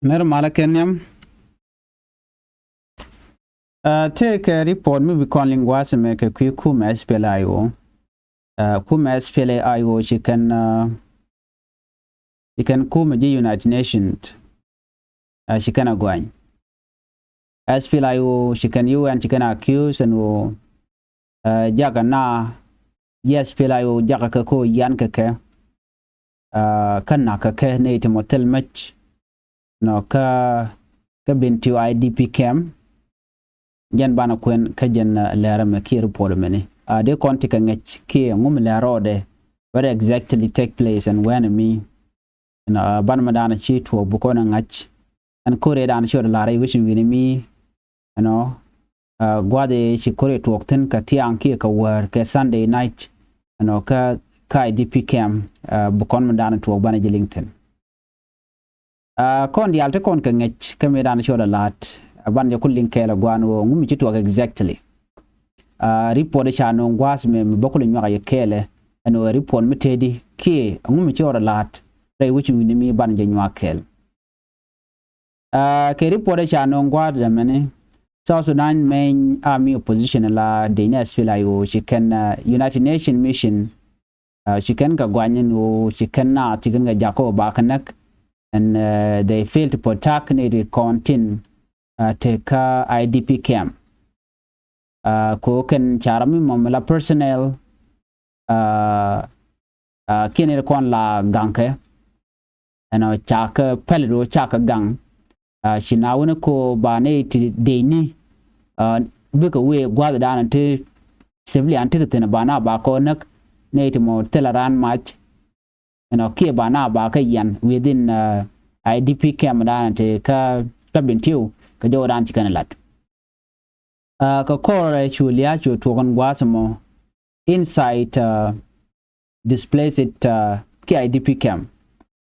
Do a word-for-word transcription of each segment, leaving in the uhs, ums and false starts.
Nɛr malä kɛ nhiam. Aa, tëëkɛ report mi bi kɔn liŋ gua̱a̱th ɛmɛ kɛ kui̱ kumɛ S P L A I O. Aa, kumɛ S P L A I O ci kɛn, aa, ci kɛn kumɛ ji̱ United Nations. Aa, ci kɛn a gua̱ny. S P L A I O ci kɛn U N ci kɛn accuse ɛn ɣöö, aa, jakä na ji̱ S P L A I O jakä kɛ ko yian kɛ kɛ, aa, kä nakä kɛ nɛy ti mɔ thil mec nɔ kä, kä Bentiu I D P camp. Jɛn banɛ kuɛn kä jɛn, aa, lɛr ɛmɛ kiɛ report ɛmɛni. Aa, dee kɔn ti kɛ ŋäc kiɛ ŋu mi lɛr rɔɔdɛ what exactly take place and when mi. Ɛnɔ, aa, banɛ mi danɔ ci tuɔɔk bi kɔn ɛ ŋa̱c. Ɛn ko̱rɛ danɔ ci ɣɔt ɛ la̱r rɛy wecin wi̱ni mi. Ɛnɔ, aa, gua̱dhi ci ko̱rɛ tuɔɔk thi̱n kɛ thiaŋ kiɛ kɛ wäär kɛ Sunday night. Ɛnɔ, kä, kä I D P camp, aa, bi kɔn mi danɔ tuɔɔk banɛ ji̱ liŋ thi̱n. Aa, kɔn diaal ti kɔn kɛ ŋäc kä mi danɔ ci ɣɔt ɛ la̱t. Aa, banɛ jɛ ku liŋ kɛɛl ɛ gua̱a̱n ɣöö ŋu mi ci tuɔɔk exactly. Aa, report ca nööŋ gua̱a̱th mɛ mi bä kul nyuak a yɛ kɛɛlɛ. Ɛn ɣöö report mi tëëdi kiɛ ŋu mi ci ɣɔt ɛ la̱t rɛy wecin wi̱ni mi banɛ jɛ nyuak kɛɛl. Aa, kɛ report ca nööŋ gua̱a̱th ɛmɛni, South Sudan main army opposition la dee ni S P L A I O ci kɛn, aa, United Nations Mission, aa, ci kɛn kɛ guany ɛn ɣöö ci kɛn naath ci kɛn kɛ jakä ba kɛ näk. And, aa, they fail to protect ni ti kɔn tin, aa, te kä I D P camp. Aa, ko kɛn ca ram mi mɔ mi la personnel, aa, aa, kiɛ ni ti kɔn la gaŋkɛ. Ɛnɔ, ca kɛ pɛl do ca kɛ gaŋ. Aa, ci na wuni ko ba ni ti dee ni, aa, bikɛ wee gua̱th danɔ ti civilian ti kɛ thi̱n ba na ba kɔ näk ni ti mɔ thil a raan mac. Ɛnɔ, kiɛ ba na ba kɛ yian within, aa, I D P camp danɔ ti kä, kä Bentiu kɛ jɔw dan ci kɛn lat. Aa, kɛ kɔrɛ cu lia̱a̱ cu tuɔk ɛn gua̱a̱th ɛmɔ inside, aa, displaced, aa, kiɛ I D P camp.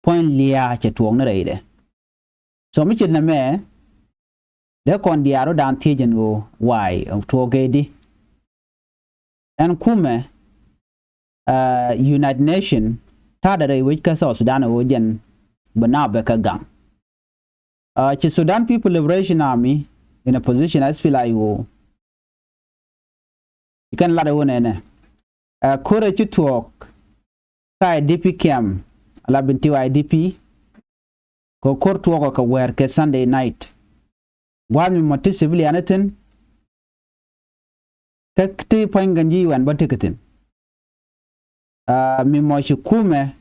Puɔ̱ny lia̱a̱ cɛ tuɔk ni rɛydɛ. So mi ce̱t nɛmɛ dee kɔn diaal rɔ dan thiec ɛn ɣöö why tuɔk ɛ di. Ɛn kumɛ, aa, United Nation ta̱a̱dɛ rɛy wec kä South Sudan ɣöö jɛn bi na bɛ kɛ gaŋ. Aa, ci Sudan People Liberation Army in opposition S P L A I O. Ci kɛn lat ɛ wä nɛnɛ. Aa, ko̱rɛ ci tuɔɔk kä I D P camp, ala Bentiu I D P. Kɛ ko̱r tuɔɔk kɛ wäär kɛ Sunday night. Gua̱a̱th mi mɔ ti civilian ithin. Kä ti pua̱ny kɛn ji̱ U N bä ti kɛ thi̱n. Aa, mi mɔ ci kumɛ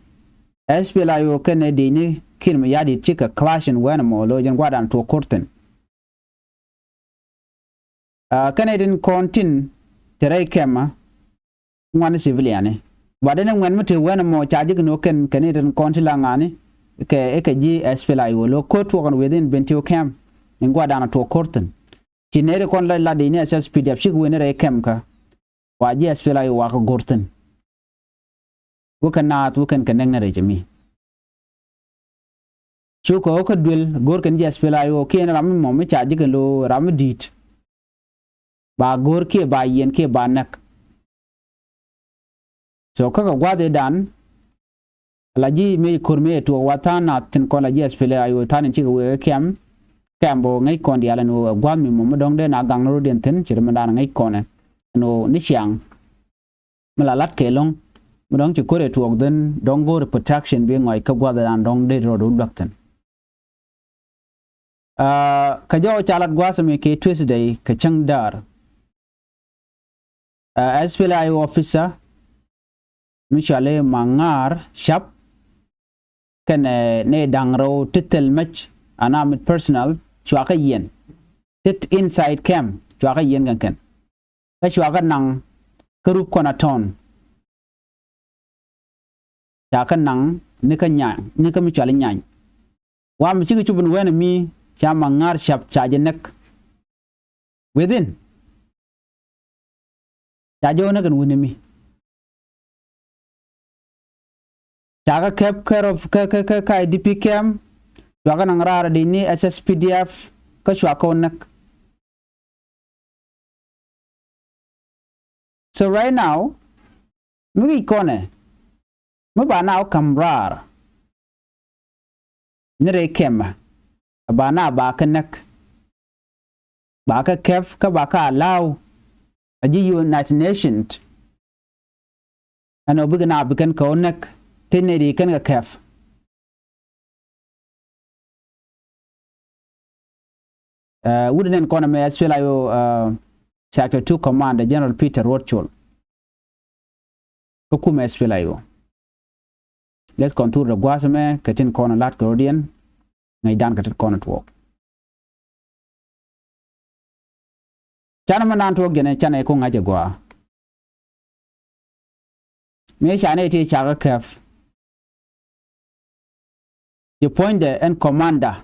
S P L A I O kɛnɛ di̱cni Kiir Mayardit cikɛ clash in wɛn mɔ lo̱c in gua̱dan tuɔk ko̱r thi̱n. Aa, kɛnɛ tin kɔn tin te rɛy kɛmä ŋuan civilian ni. But in ŋuɛn mi te wɛn mɔ ca ji̱ kɛ no̱o̱k kɛn, kɛnɛ tin kɔn ti la ŋa̱ni kɛ, kɛ ji̱ S P L A I O lo̱ ko̱r tuɔk in within Bentiu camp in gua̱dan tuɔk ko̱r thi̱n. Ci nɛy ti kɔn la, la di̱cni S S P D F cikɛ wen rɛy kɛmkä. Wa ji̱ S P L A I O wa kɛ go̱r thi̱n. Wä kɛ naath wä kɛn kɛ näk ni rɛy cɛ mi. Cukɛ wä kä duel go̱r kɛn ji̱ S P L A I O kiɛn ram mi mɔ mi ca ji̱ kɛn lo̱ ram mi di̱i̱t. Ba go̱r kiɛ ba yiɛn kiɛ ba näk. So kä kɛ gua̱a̱th i̱dan, ala ji̱ mëë ko̱r mëë tuɔɔk wa tha̱a̱ŋ nath tin kɔn la ji̱ S P L A I O tha̱a̱ŋ in cikɛ wëë kɛm. Kɛm bä ŋäc kɔn diaal ɛn ɣöö ɛ gua̱a̱th mi mɔ mi dɔ̱ŋ dee na gaŋ ni rot diɛn thi̱n ci ri mi daan ŋäc kɔn ɛ ɛn ɣöö ni ciaŋ mi la lat kɛ lo̱ŋ mi dɔ̱ŋ ci ko̱r ɛ tuɔɔk dhän dɔ̱ŋ go̱o̱r protection bi ŋɔc kä gua̱a̱th i̱dan dɔ̱ŋ dee rot wä luäk thi̱n. Aa, kä jɔw ca lat gua̱a̱th mi kɛ Tuesday kɛ cäŋ da̱a̱r. Aa, S P L A I O officer mi cɔali Maŋaar Cap kɛnɛ nɛy da̱ŋ rɛw ti thil mec, unarmed personnel, cua kɛ yiɛn. Ti inside camp cua kɛ yiɛn kɛn kɛn. Kä cua kɛ naŋ kä rup kɔn a tɔ̱ɔ̱n. Ca kɛ naŋ ni kä nyany, ni kä mi cɔali nyany. Wa mi cikɛ cup in wen mi ca Maŋaar Cap ca jɛ näk. Within. Ca jɛ wä näk in wuni mi. Ca kɛ kɛp kɛ rɔ kä, kä, kä, kä I D P camp. Cua kɛ naŋ raar di̱cni S S P D F kä cua kɛ wä näk. So right now mi wi̱c kɔnɛ mi ba na wä ka̱m raar ni rɛy kɛmɛ. ba na ba kɛ näk, ba kɛ kɛp kä ba kɛ allow a ji̱ United Nations. Ɛn ɔ bikɛ na bikɛn kɛ ɔ näk tin ni di kɛn kɛ kɛp. Ɛ, wut nɛn kɔn ɛmɛ S P L A I O, ɛ, Sector two Commander General Peter Ruɔt Col. Kä kumɛ S P L A I O. Lɛth kɔn thur dɛ gua̱a̱th ɛmɛ kɛ tin kɔn lat kɛ rɔ̱diɛn, ŋäc dan kɛ tin kɔn tuɔɔk. Canɛ mɛ nan tuɔɔk jɛn ɛ canɛ ku ŋa̱c ɛ gɔaa. Mëë canɛ ti cakɛ kɛp. Ci puɔ̱nydɛ ɛn commander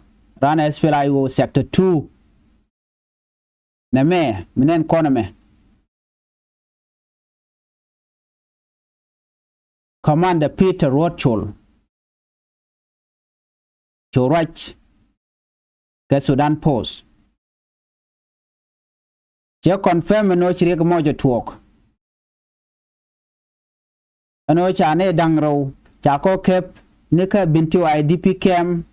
ran S P L A I O Sector two. Nɛmɛ mi nɛn kɔn ɛmɛ. Commander Peter Ruɔt Col. Cu ruac kɛ Sudan Post. Cɛ confirm ɛn ɣöö ci riɛk mɔc ɛ tuɔɔk. Ɛn ɣöö ca ni da̱ŋ rɛw ca kɔ kɛp ni kä Bentiu I D P camp.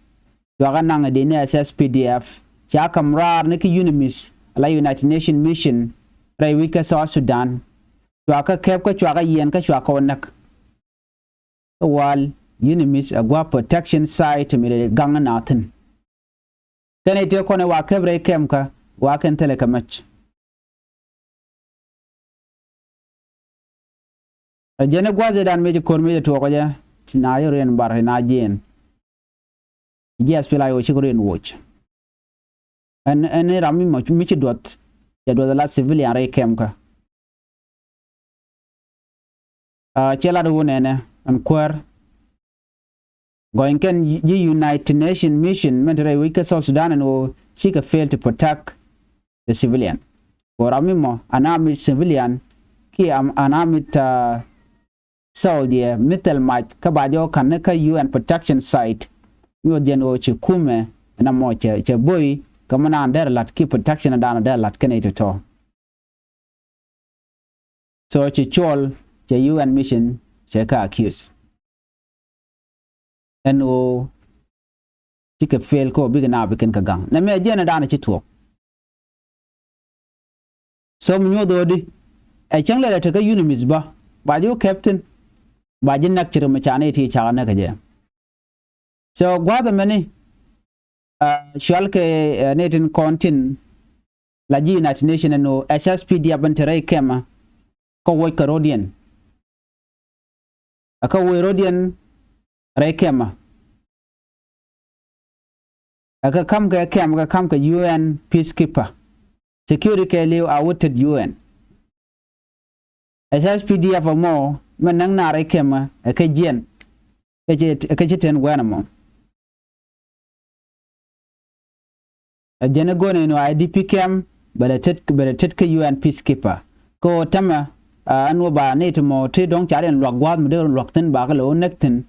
Cuakä naŋ ɛ di ni S S P D F ca käm raar ni kä UNMISS ala United Nations Mission rɛy wi̱c kä South Sudan. Cuakä kɛp kä cuakä yiɛn kä cuakä wä näk. Kä wal UNMISS a gua̱a̱p protection site mi dee gaŋ ni naathin. Kɛn i̱ tëë kɔn i̱ wa kɛp rɛy kɛm kä wa kɛn thilɛ kɛ mɛc. Ɛ jɛn i̱ gua̱a̱th i̱ dan mëë ci ko̱r mëë ci tuɔɔk ɔ jɛ ci na yɛ riɛn bar i̱ na jiɛn. Ji̱ S P L A I O cikɛ riɛn woc. Ɛn ɛn i̱ ram mi mɔ mi ci duɔth cɛ duɔth ala civilian rɛy kɛm kä. Aa, cɛ lat wun ɛnɛ ɛn kuäär. Gɔny kɛn ji̱ United Nations Mission mɛn te rɛy wec kä South Sudan ɛn ɣöö cikɛ fail to protect the civilian. Kɛ ɣöö ram mi mɔ an armed civilian kiɛ an armed, aa, soldier mi thil mac kä ba jɛ wä ka̱n ni kä U N protection site. Nyuɔth jɛn ɣöö ci kumɛ ɛn amɔ cɛ cɛ boy kä mi naan dɛr la̱t kiɛ protection dan dɛr la̱t kɛn i̱ tɔ̱tɔ̱. So ci cuɔl cɛ U N mission cɛ kä accuse. Ɛn ɣöö cikɛ fail kä ɣöö bikɛ na bikɛn kɛ gaŋ nɛ mɛ jiɛn ɛ dan ci tuɔɔk. So mi nyuɔth ɣöö di ɛ cäŋ lɛl ɛ tekä UNMISS bä ba ji̱ wä kɛp thi̱n ba ji̱ näk ci ri mi ca ni ti cakɛ näk kɛ jɛ. So gua̱a̱th ɛmɛni, aa, cual kɛ, aa, ni tin kɔn tin la ji̱ United Nations ɛn ɣöö S S P D F ɛn te rɛy kɛmä kä woc kɛ ro̱diɛn. Ɛ kä woc ro̱diɛn rɛy kɛmä. Ɛ kä ka̱m kɛ kɛm kä ka̱m kɛ U N peacekeeper. Security kɛɛliw a wä tet U N. S S P D F ɛmɔ mɛ näk naar i̱ kɛmɛ ɛ kä jiɛn. Kä ci, kä ci ten guɛn ɛmɔ. Ɛ jɛn i̱ go̱n ɛn ɣöö I D P camp bɛ lɛ tet, bɛ lɛ tet kä U N peacekeeper. Kä ɣöö tämɛ, aa, ɛn ɣöö ba nɛy ti mɔ ti dɔ̱ŋ ca riɛn luak gua̱a̱th mi dee run luak thi̱n bakɛ lɛ ɣöö näk thi̱n.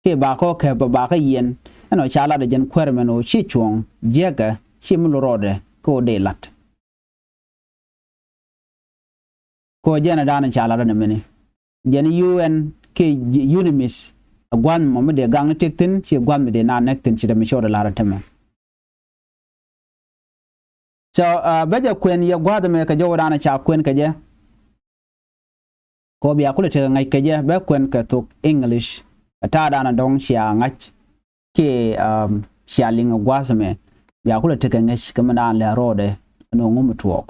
Kiɛ bakɛ ɣöö kɛpɛ bakɛ yiɛn. Ɛn ɣöö ca lat ɛ jɛn kuäär ɛmɛn ɣöö ci cuɔ̱ɔ̱ŋ jiäkɛ ci mi lo̱r rɔɔdɛ kä ɣöö dee la̱t. Kɛ ɣöö jɛn ɛ da̱a̱n in ca lat ɛn ɛmɛni. Jɛn U N kiɛ UNMISS ɛ gua̱a̱th mɔ mi dee gaŋ ni tëk thi̱n, ciɛ gua̱a̱th mi dee naan näk thi̱n, ci dee mi cɔɔd ɛ la̱r ɛ tämɛ. So, aa, bä jɛ kuɛn yɛ gua̱a̱th ɛmɛ kɛ jɔw da̱a̱n in ca kuɛn kɛ jɛ. Kɛ ɣöö bia kulɛ tekɛ ŋäc kɛ jɛ, bä kuɛn kɛ thok English. Ɛ ta̱a̱ da̱a̱n in dɔ̱ŋ cia ŋa̱c kiɛ, um, cia liŋ ɛ gua̱a̱th ɛmɛ. Bia kulɛ tekɛ ŋäc kɛ mi da̱a̱n lɛ rɔɔdɛ ɛn ɣöö ŋu mi tuɔɔk.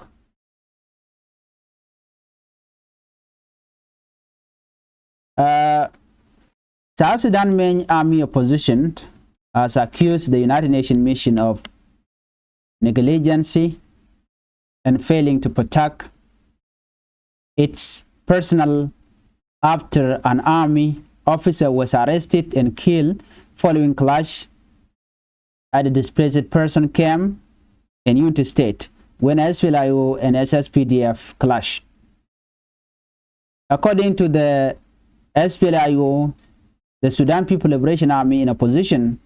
Uh, South Sudan main army opposition has accused the United Nations mission of negligence and failing to protect its personnel after an army officer was arrested and killed following clash at a displaced person camp in Unity State when S P L A I O and S S P D F clash. According to the S P L A I O, the Sudan People Liberation Army in opposition,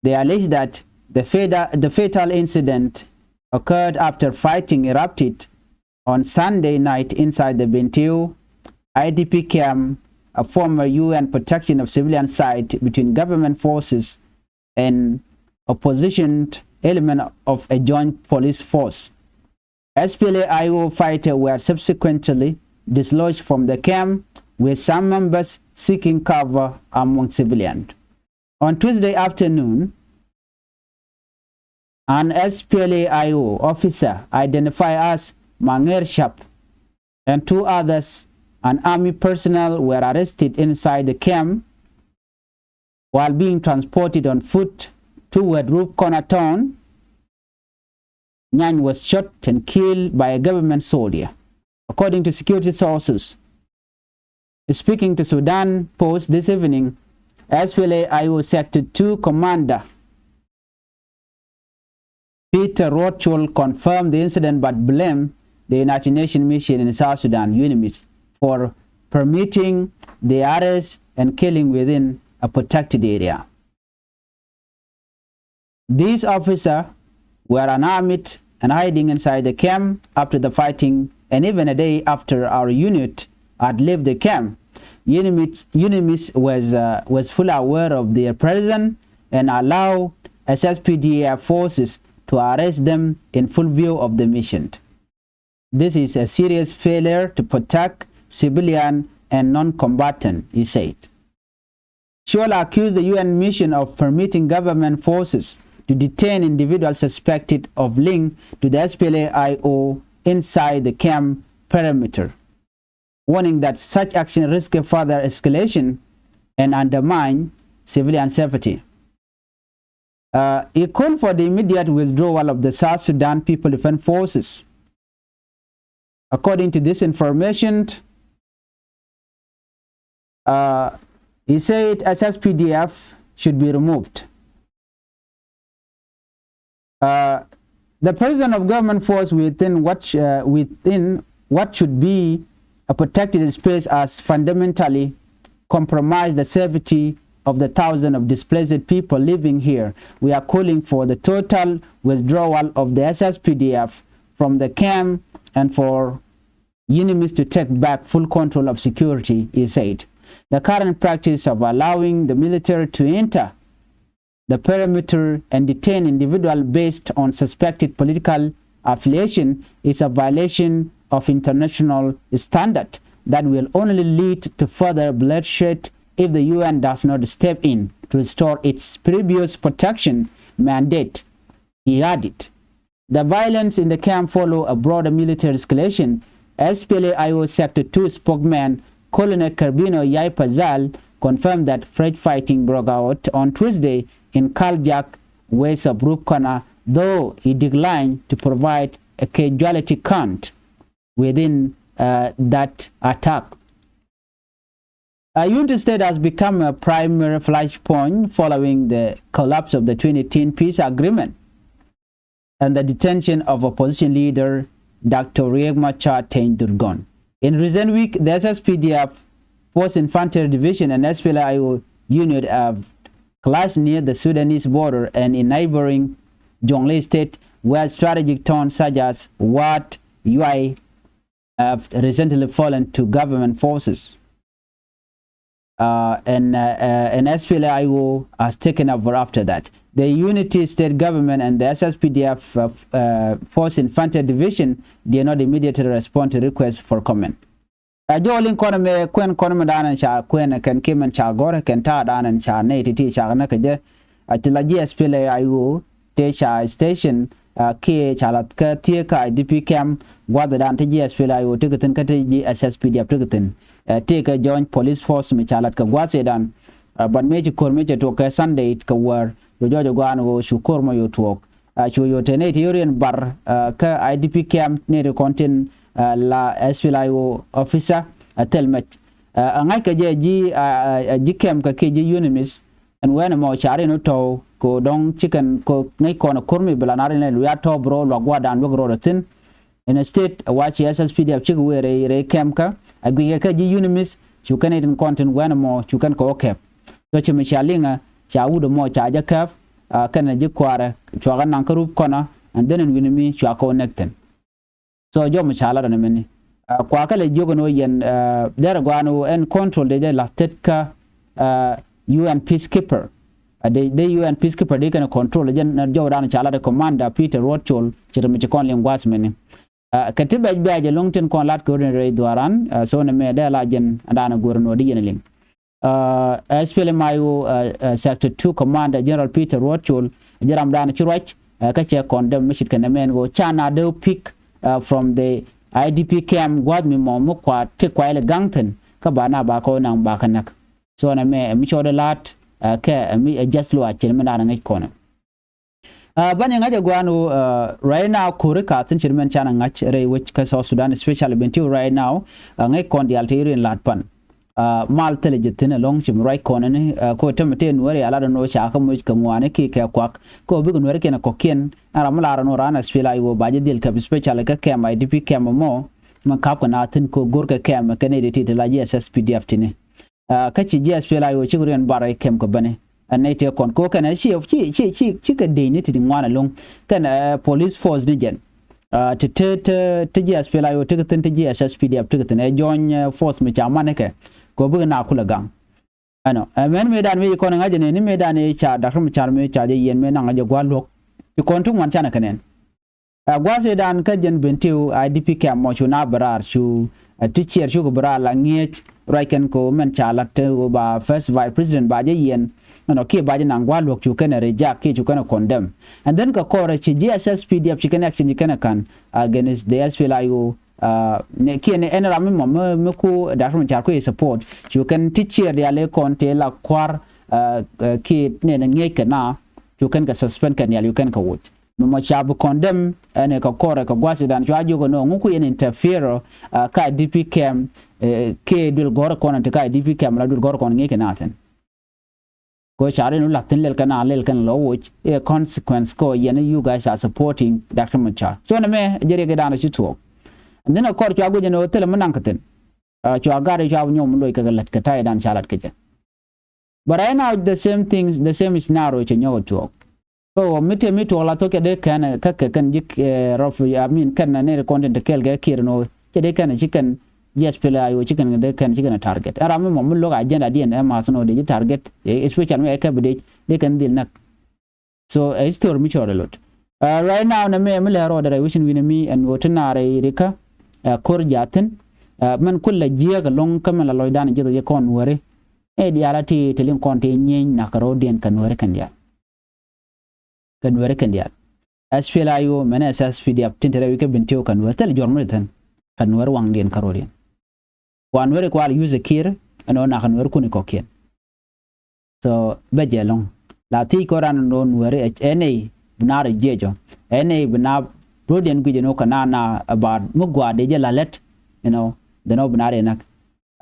they allege that the fatal, the fatal incident occurred after fighting erupted on Sunday night inside the Bentiu I D P camp, a former U N protection of civilian site, between government forces and opposition element of a joint police force. S P L A I O fighters were subsequently dislodged from the camp, with some members seeking cover among civilians. On Tuesday afternoon, an S P L A I O officer identified as Manger Shap and two others, an army personnel, were arrested inside the camp while being transported on foot toward Roof Corner town. Nyany was shot and killed by a government soldier, according to security sources. Speaking to Sudan Post this evening, S P L A I O Sector two commander Peter Rochol confirmed the incident but blamed the United Nations mission in South Sudan, UNMISS, for permitting the arrest and killing within a protected area. These officers were unarmed and hiding inside the camp after the fighting, and even a day after our unit had left the camp, UNMISS, UNMISS was, uh, was fully aware of their presence and allowed S S P D F forces to arrest them in full view of the mission. This is a serious failure to protect civilian and non-combatant, he said. Chol accused the U N mission of permitting government forces to detain individuals suspected of link to the S P L A I O inside the camp perimeter, warning that such action risk further escalation and undermine civilian safety. Uh, he called for the immediate withdrawal of the South Sudan People Defense Forces. According to this information, uh, he said S S P D F should be removed. Uh, the presence of government force within what sh-, uh, within what should be a protected space has fundamentally compromised the safety of the thousands of displaced people living here. We are calling for the total withdrawal of the S S P D F from the camp and for UNMISS to take back full control of security, he said. The current practice of allowing the military to enter the perimeter and detain individual based on suspected political affiliation is a violation of international standard that will only lead to further bloodshed if the U N does not step in to restore its previous protection mandate, he added. The violence in the camp follow a broader military escalation. S P L A I O Sector two spokesman Colonel Kerbino Yai Pazal confirmed that fresh fighting broke out on Tuesday in Kaljak, west of Roof Corner, though he declined to provide a casualty count within, uh, that attack. Uh, Unity State has become a primary flashpoint following the collapse of the twenty eighteen peace agreement and the detention of opposition leader Doctor Riek Machar Teny Dhurgon. In recent weeks, the S S P D F, Fourth Infantry Division, and S P L A I O unit have clashed near the Sudanese border and in neighboring Jonglei State, where strategic towns such as Wau, Yuai have recently fallen to government forces. Uh, and, uh, uh, and S P L A I O has taken over after that. The Unity State Government and the S S P D F, uh, uh, Fourth Infantry Division did not immediately respond to requests for comment. Ɛ jɔɔl in kɔn mɛ kuɛn kɔn mɛ daanɛ ca kuɛn kɛn kimɛn ca gɔr kɛn ta̱a̱ daanɛ ca nɛy ti̱ti̱ ca kɛ näk kɛ jɛ. A ti la ji̱ S P L A I O tëë ca station, uh, kiɛ ca lath kä thiee kä I D P camp gua̱dhɛ dan ti ji̱ S P L A I O ti kɛ thi̱n kä ti ji̱ S S P D F ti kɛ thi̱n. Uh, tëë kɛ joint police force mi ca lath kɛ gua̱dhɛ dan. Uh, but mëë ci ko̱r mëë cɛ tuɔɔk kɛ Sunday kɛ wäär, cu jɔɔc ɛ gua̱a̱n ɣöö cu ko̱r mɔ yo̱o̱ tuɔɔk. Uh, cu yo̱o̱ te nɛy ti yo̱o̱ riɛn bar, uh, kä I D P camp nɛy ti kɔn tin, uh, la S P L A I O officer, uh, thil mɛc. Uh, a ŋa̱c kɛ jɛ ji̱, uh, uh, ji̱ camp kɛ kiɛ ji̱ UNMISS. Ɛn wɛn ɛmɔ ca rin wä tɔ̱w kɛ ɣöö dɔ̱ŋ cikɛn kɛ ŋäc kɔn ɛ ko̱r mi bi la na rin ɛ luya tɔ̱ bi rɔ luak gua̱a̱r dan luäk rɔɔdɛ thi̱n. Instead ɛ wa ci S S P D F cikɛ wee rɛy rɛy camp kä ɛ guickɛ kä ji̱ UNMISS cu kɛn itin kɔn tin wɛn ɛmɔ cu kɛn kɛ wä kɛp. Tɔ ci mi cia liŋɛ ca wut ɛmɔ ca jɛ kɛp, a, kɛn ɛ ji̱ kuaarɛ cuakɛ naŋ kä Roof Corner, and then in wi̱ni mi cuakɛ wä nɛk thi̱n. So jɔm ca lat ɛn mɛni. A, kua kä lɛ jiök ɛn ɣöö yɛn, a, derɛ gɔaa ɛn ɣöö ɛn control dee jɛ la̱th tet kä, a, U N peacekeeper. Ɛ dee, dee U N peacekeeper dee kɛn control jɛn jɔwdan ca lat ɛ commander Peter Ruɔt Col ci ri mi ci kɔn liŋ gua̱a̱th mini. Ɛ kɛ ti bɛc bɛc ɛlɔ̱ŋ tin kɔn lat kɛ ɣöö rin rɛy dhuaaran. Ɛ so nɛ mɛ dee la jɛn ɛn daanɛ guäär nuɔ̱ɔ̱r di yɛn liŋ. Ɛ S P L M I O, ɛ, ɛ, Sector two Commander General Peter Ruɔt Col, ji̱ ramdan ci ruac, ɛ, kä cɛ condemn mi ce̱tkɛ nɛmɛ ɛn ɣöö ca na dee pick, ɛ, from the I D P camp gua̱a̱th mi mɔ mi kua ti kuay lɛ gaŋ thi̱n kä ba na ba kɔ naŋ ba kä näk. So nɛmɛ ɛ mi cɔɔdɛ la̱a̱t, ɛ, kɛ ɛ mi ɛ just luaac cin mi na ŋäc kɔnɛ. Ɛ bani ŋa̱c ɛ gua̱a̱n ɣöö, ɛ, right now ko̱ri ka thi̱n ce̱t mɛn canɛ ŋa̱c rɛy wec kä South Sudan, especially Bentiu right now, ɛ, ŋäc kɔn diaal te rin la̱t pan. Ɛ mal thilɛ jɛ thi̱n ɛlɔ̱ŋ ci mi ruac kɔn ni, ɛ, ko te mi te nuɛri a lat ɛn ɣöö ca kä moc kɛ ŋuani ki kɛ kuak ko bikɛ nuɛri kiɛn ɛ kɔ̱kiɛn. Ɛn ram mi lar ɛn ɣöö raan S P L M I O ba jɛ dhil kɛp, especially kä kɛm I D P kɛm ɛmɔ. Min kap kɛ na thi̱n ko go̱r kɛ kɛm kɛ nɛy ti ti ti la ji̱ S S P D F tini. Ɛ kä ci ji̱ S P L M I O cikɛ riɛn bar ɛ kɛm kɛ bäni. Ɛn nɛy tëë kɔn ko kɛn ɛ ci ci ci ci ci kɛ dec ni ti di ŋuan ɛlɔ̱ŋ. Kɛn ɛ police force ni jɛn. Ɛ ti te te te ji̱ S P L M I O tekɛ thi̱n, te ji̱ S S P D F tekɛ thi̱n, ɛ join, ɛ force mi ca man ni kɛ. Ko bikɛ na kulɛ gaŋ. Ɛnɔ ɛ mɛn mëëdan mëë ci kɔn ɛ ŋa̱c jɛ nɛn ni mëëdan ëë ca Doctor Machar mëë ca jɛ yɛn mëë naŋ jɛ gua̱l luɔ̱k. Ci kɔn ti ŋuan canɛ kɛ nɛn. Ɛ gua̱a̱th ëëdan kä jɛn Bentiu I D P camp mɔ cu na bɛ raar cu, ɛ ti ciɛɛr cukɛ bɛ raar la ŋi̱eec ruac kɛn kɛ ɣöö mɛn ca lat te ɣöö ba first vice president ba jɛ yiɛn. Ɛnɔ kiɛ ba jɛ naŋ gua̱a̱th luɔ̱k cu kɛn ɛ reject kiɛ cu kɛn ɛ condemn. And then kɛ kɔrɛ ci ji̱ S S P D F ci kɛn action ci kɛn ɛ ka̱n against the S P L M I O. Ɛ nɛ kiɛ nɛ ɛn ram mi mɔ mi mi ku Doctor Machar ku yɛ support cu kɛn ti ciɛɛr diaal ëë kɔn tëë la kua̱r, ɛ, ɛ kiɛ nɛn ɛ ŋi̱eec kɛ na cu kɛn kɛ suspend kɛ nhial cu kɛn kɛ woc. Mi mɔ ca bi condemn ɛn ɛ kɛ kɔrɛ kɛ gua̱a̱th ëëdan cua jiök ɛn ɣöö ŋu ku yɛn interfere, ɛ, kä I D P camp, ɛ, kɛ duël gɔ̱rä kɔn ɛn ti kä I D P camp la duël gɔ̱rä kɔn ŋi̱eec kɛ na thi̱n. Kɛ ɣöö ca rin wä la̱th thi̱n lɛl kɛn a lɛl kɛn lɔ woc ɛ consequence kɛ ɣöö yɛn you guys are supporting Doctor Machar. So nɛmɛ jɛ riɛk ëëdan ci tuɔɔk. And then ɛ kɔr cua guic ɛn ɣöö thilɛ mi naŋ kɛ thi̱n. Ɛ cua gat ɛ cua bi nyɔm mi loc kɛ kɛ la̱t kɛ ta̱ydan ca la̱t kɛ jɛ. But right now the same things, the same scenario cɛ nyɔk ɛ tuɔɔk. So mi te mi tuɔɔk la thok cɛ dee kɛn kä kɛ kɛn ji̱, ɛ, rɔf, I mean kɛn nɛy ti kɔn tin te kɛɛl kɛ kiɛɛr ɛn ɣöö cɛ dee kɛn ci kɛn ji̱ S P L M I O ci kɛn dee kɛn ci kɛn target. Ɛn ram mi mɔ mi lo̱k agenda diɛn ɛ ma̱th ɛn ɣöö dee ji̱ target, ɛ, especially mi ɛ kɛ bi dee dee kɛn dhil näk. So ɛ history mi cɔɔr ɛ lot. Ɛ right now nɛmɛ mi lɛ rɔɔdɛ rɛy wecin wi̱nɛ mi ɛn ɣöö ti naar ɛ rikä, ɛ, ko̱r jaathin. Ɛ mɛn kulɛ jiääk ɛlɔ̱ŋ kä mɛn la lɔcdan jiäk ɛ jɛ kɔn nuääri. Ɛ diaal a ti te liŋ kɔn ti nyieny nak kɛ ro̱o̱diɛn kɛ nuääri kɛn diaal. Kɛ nuääri kɛn diaal. S P L M I O mɛn S S P D F tin te rɛy wi̱c kä Bentiu kɛ nuääri thil juɔ̱r mi te thi̱n. Kɛ nuääri waŋdiɛn kä ro̱o̱diɛn. Wa nuääri kual use kiɛɛr ɛn ɣöö nak kɛ nuääri kuni kɔ̱kiɛn. So bɛ jɛ ɛlɔ̱ŋ la thiec kɔn ran ɛn ɣöö nuääri ɛ nɛy bi naar jiɛc ɔ. Ɛ nɛy bi naar ro̱o̱diɛn guic ɛn ɣöö kɛ na na about mi gua̱a̱r dee jɛ la lät, you know, then ɣöö bi naar yɛ näk.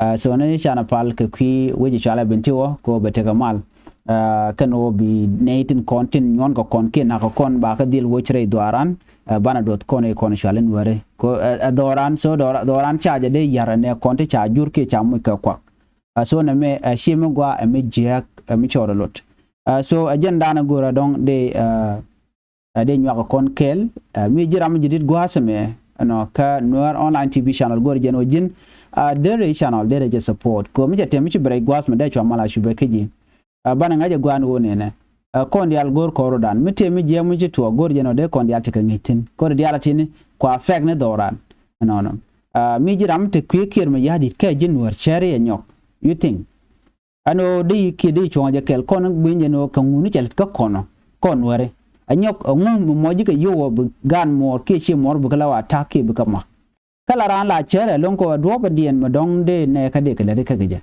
Ɛ so ni canɛ pal kɛ kui̱ wec cualɛ Bentiu ɔ kɛ ɣöö bɛ tekɛ mal. Ɛ kɛn ɣöö bi nɛy tin kɔn tin nyuɔ̱n kɛ kɔn kiɛ nak kɛ kɔn ba kɛ dhil woc rɛy dhuaaran. Ɛ banɛ duɔth kɔn i̱ kɔn cual in wääri kɛ ɣöö ɛ dhɔran, so dhɔran ca jɛ dee ya̱r ɛnɛ kɔn ti ca jur kiɛ ca muc kɛ kuak. Ɛ so nɛmɛ ɛ ci mi gɔaa ɛ mi jiääk ɛ mi cɔɔr ɛ lot. Ɛ so ɛ jɛn daanɛ go̱o̱rä dɔ̱ŋ dee ɛ ɛ dee nyuak kɔn kɛɛl. Ɛ mi ji̱ ram mi ji̱ dit gua̱a̱th ɛmɛ ɛnɔ kä Nuer Online T V channel go̱o̱rä jɛn ɣöö ji̱n ɛ dee rɛy channel dee rɛy jɛ support kɛ ɣöö mi cɛ tɛm mi ci bi rɛy gua̱a̱th mɛ dee cua mal a cupɛ kä ji̱. Ɛ banɛ ŋa̱c ɛ gua̱a̱n ɣöö nɛnɛ ɛ kɔn diaal go̱o̱r kɔn rɔ̱dan mi tëë mi jiɛɛm mi ci tuɔɔk go̱o̱rä jɛn ɣöö dee kɔn diaal tekɛ ŋi̱i̱c thi̱n go̱o̱rä diaal a ti̱ni kua fɛk ni dhɔran. Ɛnɔnɔ ɛ mi ji̱ ram mi te kui̱ kiɛɛr mi ya̱a̱ di̱t kɛ ji̱ Nuer cɛɛri ɛ nyɔk. You think? Ɛn ɣöö dee kiɛ dee cuɔ̱ŋ jɛ kɛl kɔn gui̱ny jɛn ɣöö kɛ ŋuni cɛ lät kä kɔn ɔ kɔn wääri. Ɛ nyɔk ɛŋu mi mɔ ji̱ kɛ yio̱w ɔ bi gaan muɔɔr kiɛ ciɛ muɔɔr bi kɛ la wa ta̱k kiɛ bi kɛ ma̱k. Kä la raan la cär ɛlɔ̱ŋ kɛ ɣöö duɔ̱ɔ̱pɛ diɛn mi dɔ̱ŋ dee nɛɛkä dee kɛ lät ikä kɛ jɛ.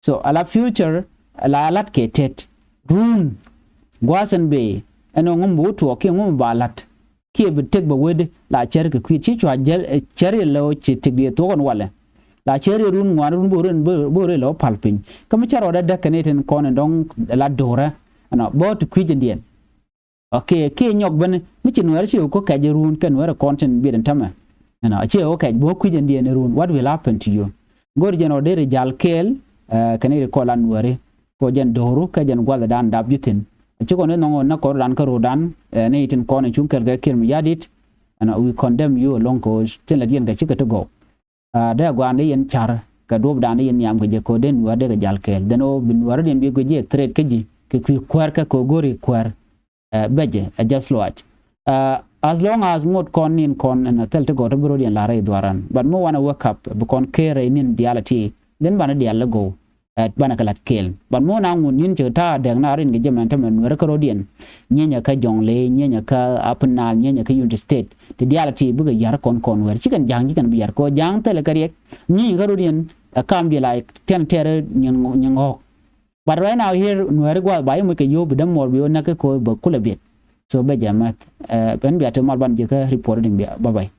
So ala future la lat kɛ tet run gua̱a̱th ɛn bëë ɛn ɣöö ŋu mi bi wä tuɔɔk kiɛ ŋu mi ba la̱t. Kiɛ bi tëk bɛ wetdi la cär kɛ kui̱t ci cua jäl ɛ cär yɛ lɛ ɣöö ci tëk diɛ thuɔ̱k ɛn walɛ. La cär yɛ run ŋuan run bo̱o̱r in bo̱o̱r in lɛ ɣöö pal piny kä mi cä rɔɔdɛ däk kɛ ni tin kɔn in dɔ̱ŋ la do̱rä. Ɛnɔ bä ti kui̱c in diɛn. Ɔ kiɛ kiɛ nyɔk ben mi ci nuɛɛr ci ɣöö kä kɛc in run kɛ nuɛɛr in kɔn tin biet in tämɛ. Ɛnɔ ci ɣöö kɛc bä kui̱c in diɛn in run, what will happen to you? Go̱o̱r jɛn ɔ deri jal kɛɛl ɛ kɛ ni ri kɔl an nuɛɛri. Kɛ ɔ jɛn do̱ru kɛ jɛn gua̱thdan dap ji̱ thi̱n. Ci kɔn in nhɔŋ ɔ näk kɔrdan kä ro̱o̱dan ɛ ni tin kɔn in cuŋ kɛl kɛ kiɛr mi ya̱di̱t. Ɛnɔ we condemn you ɛlɔ̱ŋ kɛ ɣöö tin lät yɛn kɛ cikɛ ti gɔw. Ɛ dee gua̱a̱n dee yɛn ca̱r kɛ duɔ̱ɔ̱pdan dee yɛn nhiam kɛ jɛ kɛ ɣöö dee nuäär dee kɛ jal kɛɛl then ɣöö bi nuäärdiɛn bi guic jɛ threat kä ji̱. kɛ kui̱ kuäär kɛ kɛ go̱ri kuäär. Ɛ bɛ jɛ ɛ just luaac. As long as ŋot kɔn nin kɔn ɛn a thil ti gɔ̱r ti bi rɔ̱diɛn la̱r rɛy dhuaran, but mi wanɛ wake up bi kɔn ker rɛy nin diaal a ti, then banɛ diaal lɛ go̱w. Ɛ banɛ kɛ la̱t kɛɛl, but mi wanɛ ŋun nin cɛ ta̱a̱ dɛk na rin kɛ jɛ mɛn tämɛ Nuɛri kä rɔ̱diɛn. Nyieny ɛ kä Jɔŋley, nyieny ɛ kä Apinal, nyieny ɛ kä Unity State, ti diaal a ti bikɛ ya̱r kɔn kɔn wɛr, cikɛn Ja̱a̱ŋ, cikɛn bi ya̱r kɔ Ja̱a̱ŋ thilɛ kɛ riɛk. Nyieny ɛ kä rɔ̱diɛn ɛ kam diɛ la tɛn tɛr nyin ŋɔ̱k. But right now here Nuɛri gua̱a̱th ba imuc kɛ yio̱w bi dämuɔɔr bi wä näk kä ko̱ bä kulɛ biɛt. So bɛ jɛ mäth. Ɛ ɛn bia te mal ban jɛ kä report din bia. Bye bye.